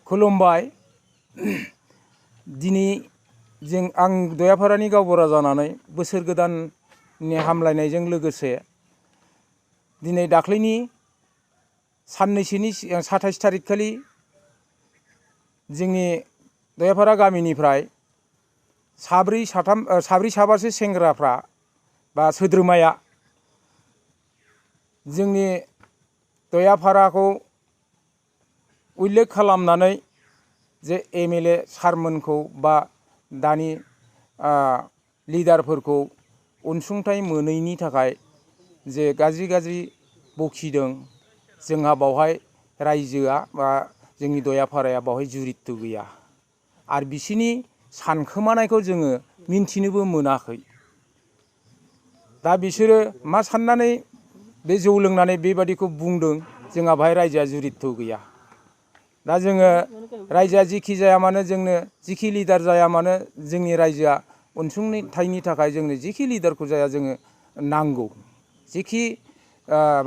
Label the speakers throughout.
Speaker 1: खुलुमबाय। दिनै आं दयापारानि गावबुरा जानानै बोसोर गोदाननि हामलायनायजों लोगोसे दिनै दाख्लैनि साननैसोनि 27 तारिख खालि जोंनि दयापारा गामिनिफ्राय साब्रै साबासो सेंग्राफ्रा बा सोद्रोमाया जोंनि दयापाराखौ उल्लेख खालामनानै जे एमएलए सारमोनखौ बा दानि लिडारफोरखौ अनसुंथाइ मोनैनि थाखाय जे गाज्रि बखिदों। जोंहा बावहाय रायजोआ बा जोंनि दयापाराया बावहाय जुरित्त गैया आरो बिसिनि सानखोमानायखौ जोङो मिन्थिनोबो मोनाखै। दा बिसोरो मा साननानै बे जौ लोंनानै बेबादिखौ बुंदों, जोंहा बाहाय रायजोआ जुरित्त गैया। दा जोङो रायजोआ जिखि जाया मानो, जोंनो जिखि लिडार जाया मानो, जोंनि रायजोआ अनसुंथाइनि थाखाय जोंनो जिखि लिडारखौ जाया जोङो नांगौ। जिखि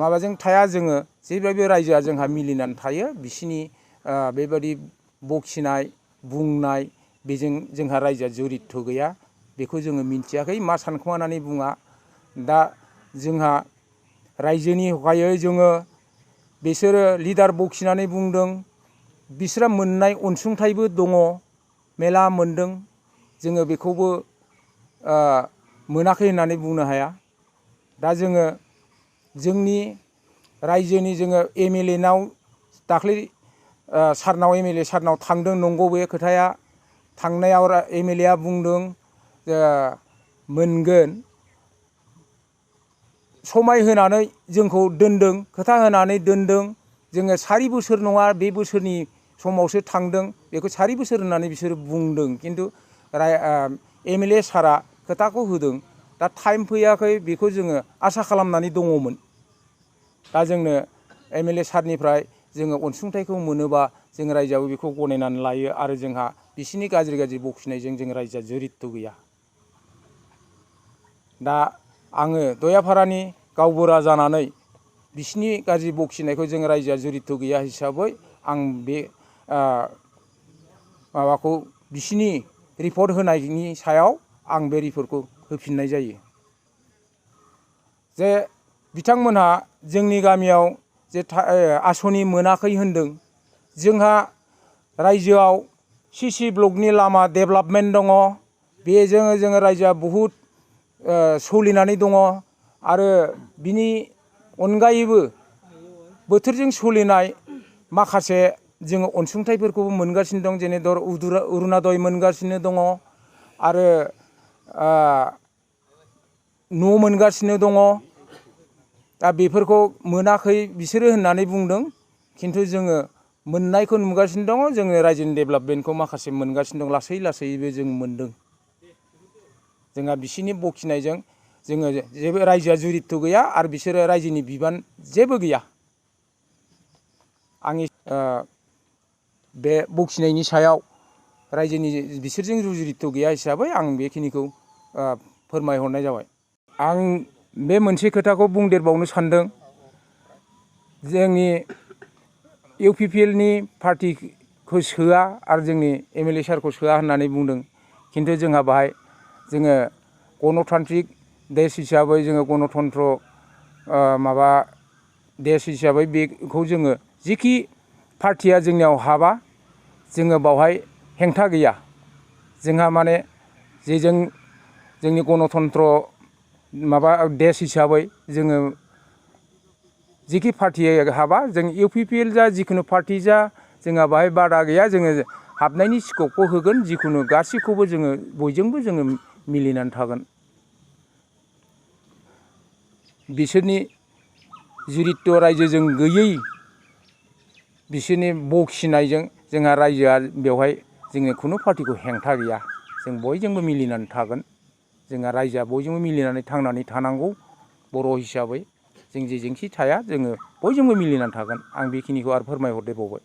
Speaker 1: माबाजों थाया जोङो जेब्लायबो रायजोआ जोंहा मिलिनानै थायो। बिसिनि बेबादि बखिनाय बुंनाय बेजों जोंहा रायजोआ जुरित्त गैया, बेखौ जोङो मिन्थियाखै मा सानखोमानानै बुङा। दा जोंहा रायजोनि हगायै जोङो बिसोरो लिडार बखिनानै बुंदों, बिसोरा मोननाय अनसुंथाइबो दङ, मेला मोनदों। जोङो बेखौबो मोनाखै होननानै बुंनो हाया। दा जोङो जोंनि रायजोनि जोङो एमएलएनाव दाख्लै सारनाव एमएलए सारनाव थांदों, नंगौ बे खोथाया। थांनायाव एमएलएआ बुंदों मोनगोन, समाय होनानै जोंखौ दोनदों, खोथा होनानै दोनदों। जोङो 4 बोसोर नङा, बे बोसोरनि समावसो थांदों, बेखौ 4 बोसोर होननानै बिसोरो बुंदों। खिन्थु एमएलए सारा खोथाखौ होदों। दा टाइम फैयाखै, बेखौ जोङो आसा खालामनानै दङमोन। दा जोंनो एमएलए सारनिफ्राय जोङो अनसुंथाइखौ मोनोबा जों रायजोआबो बेखौ गनायनानै लायो आरो जोंहा बिसिनि गाज्रि बखिनायजों जों रायजोआ जुरित्त गैया। दा आङो दयापारानि गावबुरा जानानै बिसिनि गाज्रि बखिनायखौ जों रायजोआ जुरित्त गैया हिसाबै आं बे माबाखौ बिसिनि रिपर्ट होनायनि सायाव आं बे रिपर्टखौ होफिननाय जायो। जे बिथांमोनहा जोंनि गामियाव जे आसनि मोनाखै होनदों। जोंहा रायजोआव सिसि ब्लकनि लामा डेभेलपमेन्ट दङ, बेजों जोङो रायजोआ बहुद सोलिनानै दङ। आरो बिनि अनगायैबो बोथोरजों सोलिनाय माखासे जोङो अनसुंथाइफोरखौबो मोनगासिनो दं। जेने अरुण'दय मोनगासिनो दङ आरो न' मोनगासिनो दङ। दा बेफोरखौ मोनाखै बिसोरो होननानै बुंदों, खिन्थु जोङो मोननायखौ नुगासिनो दङ। जोङो रायजोनि डेभेलपमेन्टखौ माखासे मोनगासिनो दं, लासैबो जों मोनदों। जोंहा बिसिनि बखिनायजों जोङो जेबो रायजोआ जुरित्त गैया आरो बिसोरो रायजोनि बिबान जेबो गैया। आंनि बे बखिनायनि सायाव रायजोनि बिसोरजों जुरित्त गैया हिसाबै आं बेखिनिखौ फोरमायहरनाय जाबाय। आं बे मोनसे खोथाखौ बुंदेरबावनो सानदों। जोंनि इउपिपिएलनि पार्टिखौ सोआ आरो जोंनि एमएलए सारखौ सोआ होननानै बुंदों। खिन्थु जोंहा बाहाय जोङो गणतान्त्रिक देश हिसाबै जोङो गणतन्त्र माबा देश हिसाबै बेखौ जोङो जिखि पार्टिया जोंनियाव हाबा जोङो बावहाय हेंथा गैया। जोंहा माने जेजों जोंनि गणतन्त्र माबा देश हिसाबै जोङो जिखि पार्टिया हाबा, जों इउपिपिएल जा जिखुनु पार्टि जा, जोंहा बाहाय बादा गैया। जोङो हाबनायनि स्कपखौ होगोन, जिखुनु गासैखौबो जोङो बयजोंबो जोङो मिलिनानै थागोन। बिसोरनि जुरित्त रायजोजों गैयै बिसोरनि बखिनायजों जोंहा रायजोआ बेवहाय जोङो खुनु पार्टिखौ हेंथा गैया। जों बयजोंबो मिलिनानै थागोन। जोंहा रायजोआ बयजोंबो मिलिनानै थांनानै थानांगौ। बर' हिसाबै जों जेजोंखि थाया जोङो बयजोंबो मिलिनानै थागोन। आं बेखिनिखौ आरो फोरमायहरदेरबावबाय।